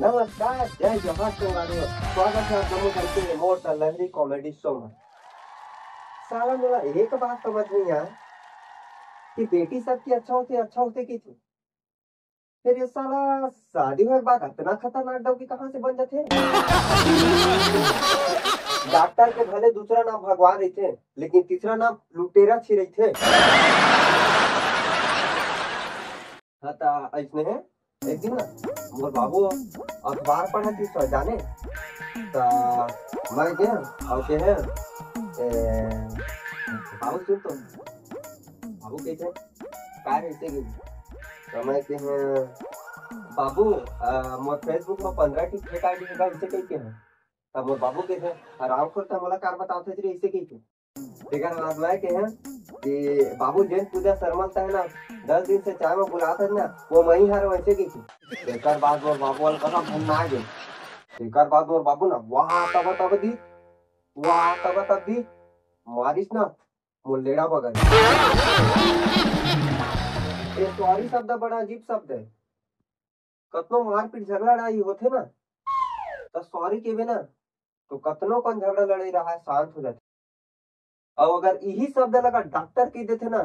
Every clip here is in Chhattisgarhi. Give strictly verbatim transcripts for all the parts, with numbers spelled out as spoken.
नमस्कार, जय जोहार संगवारी हो। स्वागत है आप लोगों का मोर द लहरी कॉमेडी शो में। साला मोला एक बात समझ नहीं आया कि बेटी सबकी अच्छा होते, अच्छा होते की थी, फिर ये साला शादी होए के बाद इतना खतरनाक डौकी कहाँ से बन जाते? डॉक्टर के भले दूसरा नाम भगवान रहते, लेकिन तीसरा नाम लुटेरा छी रहते। हाँ, ता ऐसने है। एक दिन ना मोर बाबू अखबार पढ़त रहिस जाने, त मैं गेंव अउ कहेंव, "ए, बाबू सुन तो।" बाबू कहिथे, "का रे?" अइसे कहिथे। त मैं कहेंव, "बाबू, अ, मोर Facebook म पंद्रह ठी फेक ID हे गा," अइसे कहिके हे। त मोर बाबू कहिथे, "हरामखोर, त मोला कार बतावत हस रे," अइसे कहिके। तेकर बाद मैं कहेंव कि बाबू जेन पूजा शर्मा ल तैं ना दस दिन से चाय में बुलात हस ना, वो मैं ही हरंव अइसे कहिके। तेकर बाद मोर बाबू वाला कथा भन्ना गे। तेकर बाद मोर बाबू ना वहाँ तब तब दी, वहाँ तब तब दी, मारिस ना मोर लेड़ा बगल। ये सॉरी शब्द बड़ा अजीब शब्द है। कतनो मारपीट झगड़ा लड़ाई होथे ना, त सॉरी केबे ना, तो कतनो कन झगड़ा लड़ाई रहा है, शांत हो जाथे। अउ अगर इही शब्द ला अगर डॉक्टर कह देथे ना,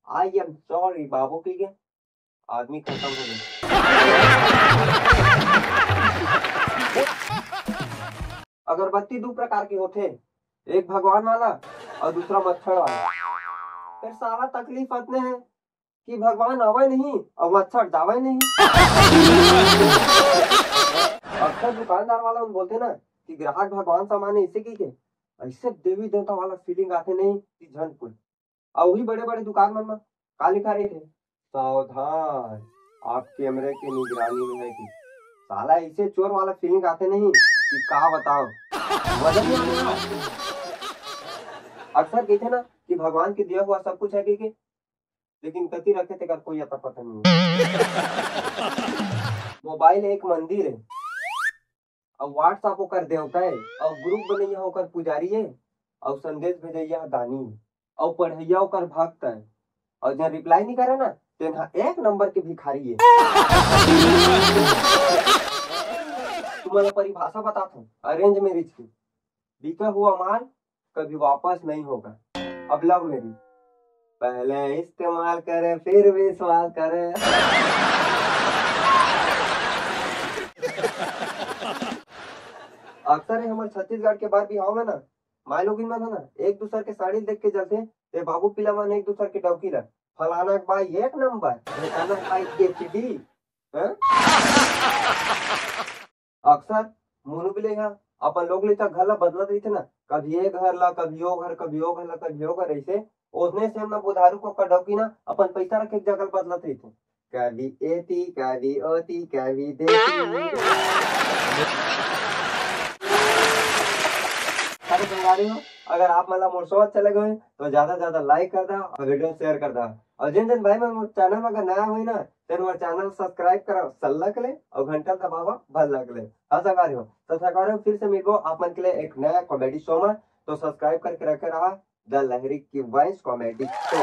"I am sorry बाबू," कह के, आदमी खत्म हो जाए। अगरबत्ती दू प्रकार के होथे, एक भगवान वाला अउ दूसरा मच्छर वाला। फिर सारा तकलीफ अतने है कि भगवान आवे नहीं अउ मच्छर जावे नहीं। अक्सर दुकानदार वाला मन बोलथे ना कि ग्राहक भगवान समान है, इसे कहिके ऐसे देवी देवता वाला फीलिंग आथे नहीं कि झन कोई। अउ वही बड़े बड़े दुकान मन म का लिखा रहिथे, "सावधान, आप कैमरे की निगरानी में है।" कि साला ऐसे चोर वाला फीलिंग आथे नहीं कि का बताओ, मजा नहीं आने वाला। अक्सर कहते ना कि भगवान के दिया हुआ सब कुछ है कहिके, लेकिन कति रखे तेकर कोई अता पता नहीं है। मोबाइल एक मंदिर है, अउ WhatsApp ओकर देवता है, अउ ग्रुप बनैया ओकर पुजारी है, अउ संदेश भेजैया दानी है, अउ पढ़ैया ओकर भक्त है, अउ जेन रिप्लाई नहीं करे ना, तेन ह एक नंबर के भिखारी है। तुम्हारा परिभाषा बताता हूँ अरेंज मैरिज की। बिका हुआ माल कभी वापस नहीं होगा। अब लव मैरिज, पहले इस्तेमाल करे, फिर विश्वास करे। अक्सर ही हमर छत्तीसगढ़ के बार बिहाव में ना, माई लोगिन मन ह ना एक दूसर के साड़ी देख के जलथे, ते बाबू पिला मन एक दूसर के डौकी ला, "फलाना के बाई एक नंबर, ढेकाना के बाई एचडी।" हैं? अक्सर मोनू बिलई ह अपन लोग लइका घर ला बदलत रहिथे ना, कभी ए घर ला, कभी ओ घर, कभी ओ घर ला, कभी ओ घर, ऐसे ओसने सेम ना बुधारू कोका डौकी ना अपन पैसा रखे के जगह बदलत रहिथे, कभी एती, कभी ओती, कभी देती। अरे संगवारी हो, अगर आप मन ला मोर शो अच्छा लगे होही तो ज्यादा से ज्यादा लाइक कर दा अउ वीडियो शेयर कर दा। अउ जेन जेन भाई मन मोर चैनल में अगर नया होही ना, तेन मोर चैनल सब्सक्राइब करा सल्लक ले अउ घंटा दबावा भल्लक ले। हाँ संगवारी हो, तो संगवारी हो, फिर से मिलबो आप मन के लिए एक नया कॉमेडी शो में। तो सब्सक्राइब करके रखे रहा द लहरी की वॉइस कॉमेडी शो।